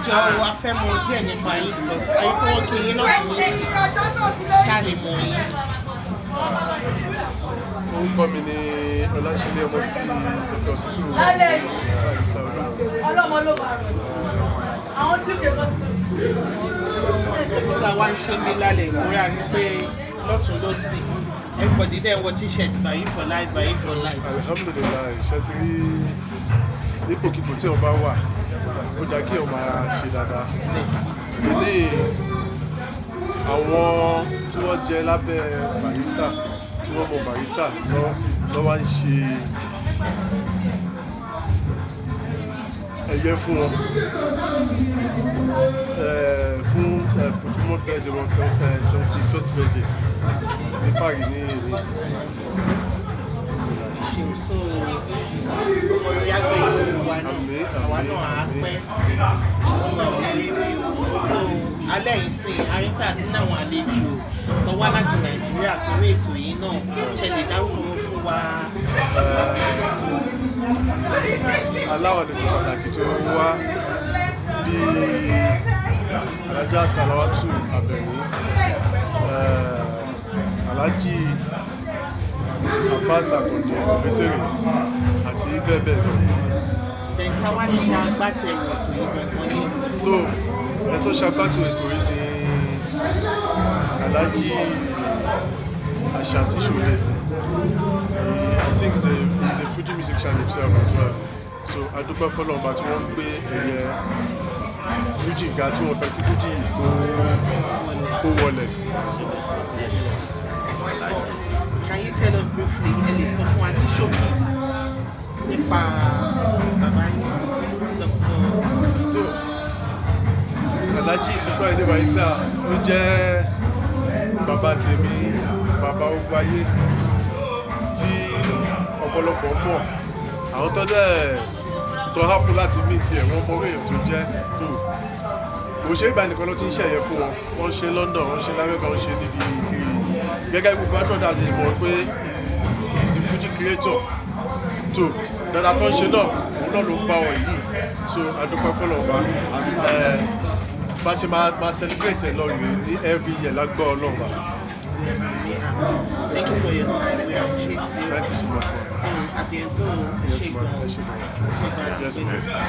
Jọ̀ọ́, a fẹ́ mọ̀ díẹ̀ nípa yín because ayé tó wọ́n kí yín náà tún ní ká lè mọ̀ yín. Orúkọ mi ni Ọláṣílẹ̀, ọmọ bíbí Dr. Sikiru Barrister Ọlọ́run. Ọlọ́mọ ló máa rọ̀ àwọn tí ó kè lọ. Nígbà wá ń ṣe ní lálẹ́ ìwúrà ni pé lọ́tún lọ́sì, everybody dẹ̀ ń wọ T-shirt "Bàyí for life, Bàyí for life." Alhamdulillahi, ṣe ti rí nípòkípò tí wọn bá wà, ó dáa kí wọn máa ṣe dáadáa. Ilé àwọn tí wọ́n jẹ lábẹ́ Barrister, tí wọ́n mọ Barrister lọ́ wá ń ṣe ẹ̀yẹ fún wọn fún procurement birthday wọn, 71st birthday ní Paris ní èdè. Ṣeun. So ọmọ lórí agbẹ̀yìn wa náà. Àmín. Àwa Àmín. náà á Àmín. pẹ́. So alẹ́ yìí sìn arígbà tí náwọn àlejò tó wá láti Nàìjíríà torí ètò yìí náà ṣe lè dárúkọ wọn fún wa. Aláwọ̀ àlejò pàtàkì tó wá bíi Alhaja Salawatu Abẹ̀ní, Alhaji Abbas Akande Obesere àti bẹ́ẹ̀ bẹ́ẹ̀ lọ. Then káwá ní ṣe agbátẹrù ètò yìí gangan ní? Tó ẹ tó ṣagbátẹrù ètò yìí ni Alhaji Ashanti Shole. I think he's a Fuji musician himself as well. So adúpẹ́ fọlọ́ọ̀bá tí wọ́n ń gbé ẹ̀yẹ Fuji ga, tí wọ́n fẹ́ kí Fuji kó wọlẹ̀. Can you tell us briefly, ẹ lè sọ fún wa ní ṣókí nípa bàbá yín, Dr. Tó Alhaji Sikiru Ayinde Barrister, ó jẹ́ bàbá tèmi, bàbá ogun ayé tí ọ̀pọ̀lọpọ̀ mọ̀. Àwọn tó dẹ̀ tó hápù láti mí tiẹ̀, wọ́n mọ orí èèyàn tó jẹ́. Tó kò ṣe ìgbà nìkan ló ti ń ṣẹ̀yẹ fún wọn. Wọ́n ṣe London, wọ́n ṣe lamẹ́ka, wọ́n ṣe níbi kiri. Gẹ́gẹ́ bí gbogbo àtọ̀dá ti mọ̀ pé he is the Fuji creator. Tó dada tó ń ṣe náà, òun náà ló ń bá wọn yìí. So adúpẹ́ fọlọ́ọ̀bá bá ṣe máa celebrate ẹ̀ lọ rèé ní every year lágbọ́ Ọlọ́run. Thank you for your time. We appreciate you. Thank you so much, ma. So, à bientôt. Yes, ma. Ẹ ṣé gan. Ẹ ṣé gan. Yes, ma.